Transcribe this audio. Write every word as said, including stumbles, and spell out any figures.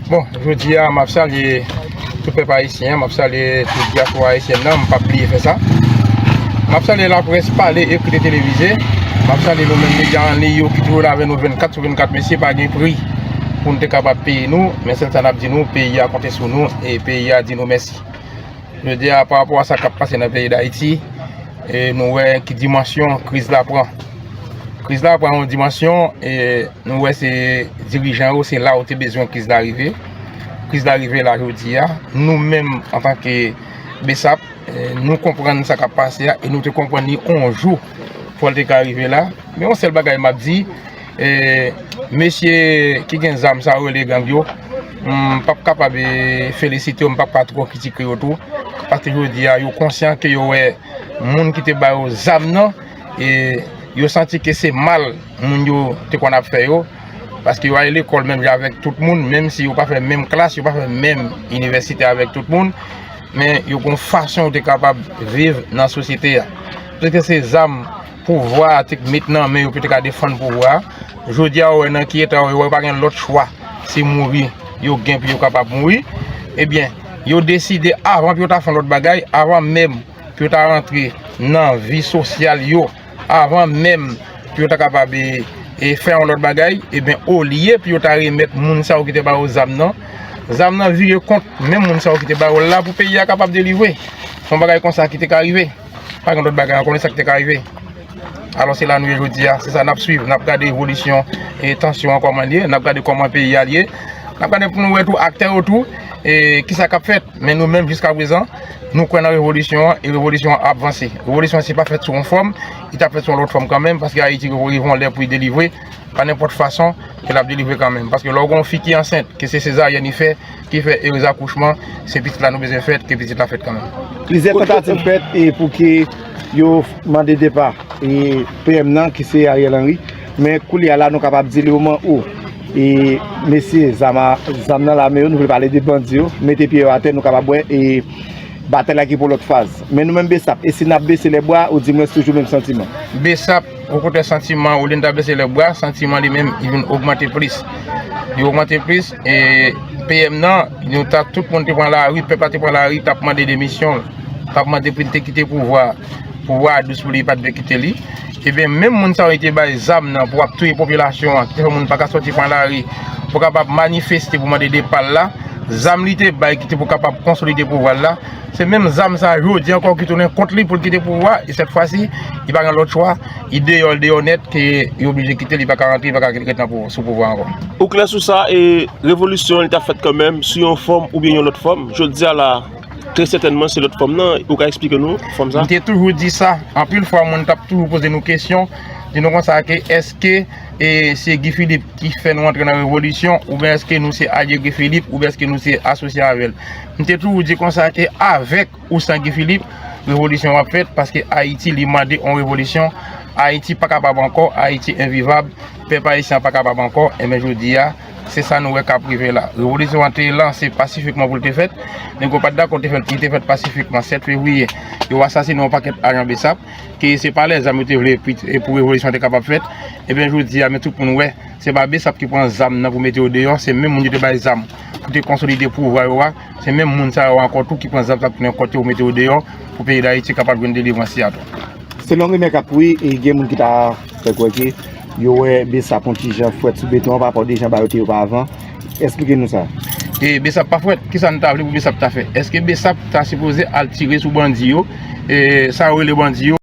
Bon, jodi a, m ap salye tout pèp ayisyen an, m ap salye tout dyaspora ayisyèn nan, m p ap bliye fè sa. M ap salye laprès pale, ekri e televize. M ap salye nou menm medya an liy yo ki toujou la avè nou vennkat sou vennkat, mesye, pa gen pri pou n te kapab peye nou, men sèl sa n ap di nou, peyi a konte sou nou, e peyi a di nou mèsi. Jodi a, pa rapò a sa k ap pase nan peyi Dayiti, e nou wè ki dimansyon kriz la pran. Kriz la pran yon dimansyon, e nou wè se dirijan yo, se la yo te bezwen kriz la rive. Kriz la rive la jodi a. Nou menm, antanke BSAP, e nou konprann sa k ap pase a, e nou te konprann li yon jou fò l te ka rive la. Men yon sèl bagay m ap di, e mesye ki gen zam sa yo rele gang yo, m p ap kapab, e felisite yo, m p ap ka twò kritike yo tou, paske jodi a, yo konsyan ke yo wè moun ki te ba yo zam nan, e yo santi ke se mal moun yo te konn ap fè yo, paske yo al lekòl menm jan avèk tout moun, menm si yo pa fè menm klas, yo pa fè menm inivèsite avèk tout moun, men yo gon fason yo te kapab viv nan sosyete a. Paske se zam pouvwa a te met nan men yo pou yo te ka defann pouvwa a. Jodi a, ou wè nan ki eta yo, yo wè yo pa gen lòt chwa, se mouri yo gen pou yo kapab mouri. Ebyen, yo deside avan pou yo ta fè yon lòt bagay, avan menm pou yo ta rantre nan vi sosyal yo, avan menm pou yo ta kapab, e, e fè yon lòt bagay, ebyen, olye pou yo ta remèt moun sa yo ki te ba yo zam nan, zam nan vire kont menm moun sa yo ki te ba yo l la pou peyi a kapab delivre. Se yon bagay konsa ki te ka rive. Pa gen lòt bagay ankò, men sa ki te ka rive. Alò, se la nou ye jodi a, se sa n ap swiv, n ap gade evolisyon e tansyon an kòman l ye, n ap gade kòman peyi a l ye, n ap gade pou nou wè tou aktè yo tou, e kisa k ap fèt. Men nou menm, jiskaprezan, nou kwè nan revolisyon an, e revolisyon an ap vanse. Revolisyon an, si pa fèt sou yon fòm, li t ap fèt sou yon lòt fòm kanmenm, paske Ayiti rive yon lè pou li delivre, pa nenpòt fason, e l ap delivre kanmenm. Paske lè w gen yon fi ki ansent, ke se sezaryèn li fè, ki fè erez akouchman, se pitit la nou bezwen fèt, ke pitit la fèt kanmenm. Plizyè tantativ fèt e pou ke yo mande depa e P M nan, ki se Ariel Henry. Men koulye a la, nou kapab di li o mwen o. E mesye, zam a, zam nan lame yo, nou vle pale de bandi yo, mete pye yo atè, nou kapab wè e batay la ki pou lòt faz. Men nou menm BSAP, e si n ap bese lè bwa, ou di mwen toujou menm santiman? BSAP, okontrè, santiman, olye n ta bese lè bwa, santiman li menm, li vin ogmante plis. Li ogmante plis, e P M nan, nou ta, tout moun te pran lari, pèp la te pran lari, t ap mande demisyon l, t ap mande pou l te kite pouvwa a. Pouvwa a dous pou li, li pa t vle kite li. Ebyen, menm moun sa yo ki te bay zam nan pou ap touye popilasyon an, ki te fè moun pa ka sòti pran lari, pou kapab manifeste pou mande depa l la, zam li te bay ki te pou kapab konsolide pouvwa l la, se menm zam sa a jodi ankò ki tounen kont li pou l kite pouvwa, e sèt fwa si, li pa gen lòt chwa, li deyò, l deyò nèt, ke li oblije kite, li pa ka rantre, li pa ka ret nan pou-, sou pouvwa ankò. Ou klè sou sa, e revolisyon an, li t ap fèt kanmenm, sou yon fòm oubyen yon lòt fòm. Jodi a la, trè sètènman, se lòt fòm nan. Ou ka eksplike nou fòm sa? M te toujou di sa. Anpil fwa, moun t ap toujou poze nou kesyon, di nou konsa ke èske, e, se Guy Philippe ki fè nou antre nan revolisyon, oubyen èske nou se alye Guy Philippe, oubyen èske nou se asosye avè l. M te toujou di konsa ke avèk ou san Guy Philippe, revolisyon w ap fèt, paske Ayiti, li mande yon revolisyon. Ayiti pa kapab ankò, Ayiti envivab, pèp ayisyen an pa kapab ankò. Enben, jodi a, se sa nou wè k ap rive la. Revolisyon an te lanse pasifikman pou l te fèt. Nèg yo pa t dakò te fèt, li te fèt pasifikman. Sèt fevriye, yo asasinen yon pakèt ajan BSAP, ke se pa lèzam yo te vle pou, e pou revolisyon an te kapab fèt. Ebyen, jodi a, men tout moun wè, se pa BSAP ki pran zam nan pou mete yo deyò, se menm moun yo te bay zam pou te konsolide pouvwa yo a, se menm moun sa yo ankò tou ki pran zam sa pou tounen kont yo, pou mete yo deyò, pou peyi Dayiti kapab jwenn delivrans li a tou. Selon rimè k ap kouri, e gen moun ki ta fè kwè ke yo wè BSAP yon ti jan frèt sou beton an pa rapò de jan bagay yo te ye opavan. Eksplike nou sa. E BSAP pa frèt, kisa nou ta vle pou BSAP ta fè? Èske BSAP ta sipoze al tire sou bandi yo? E sa yo rele bandi yo?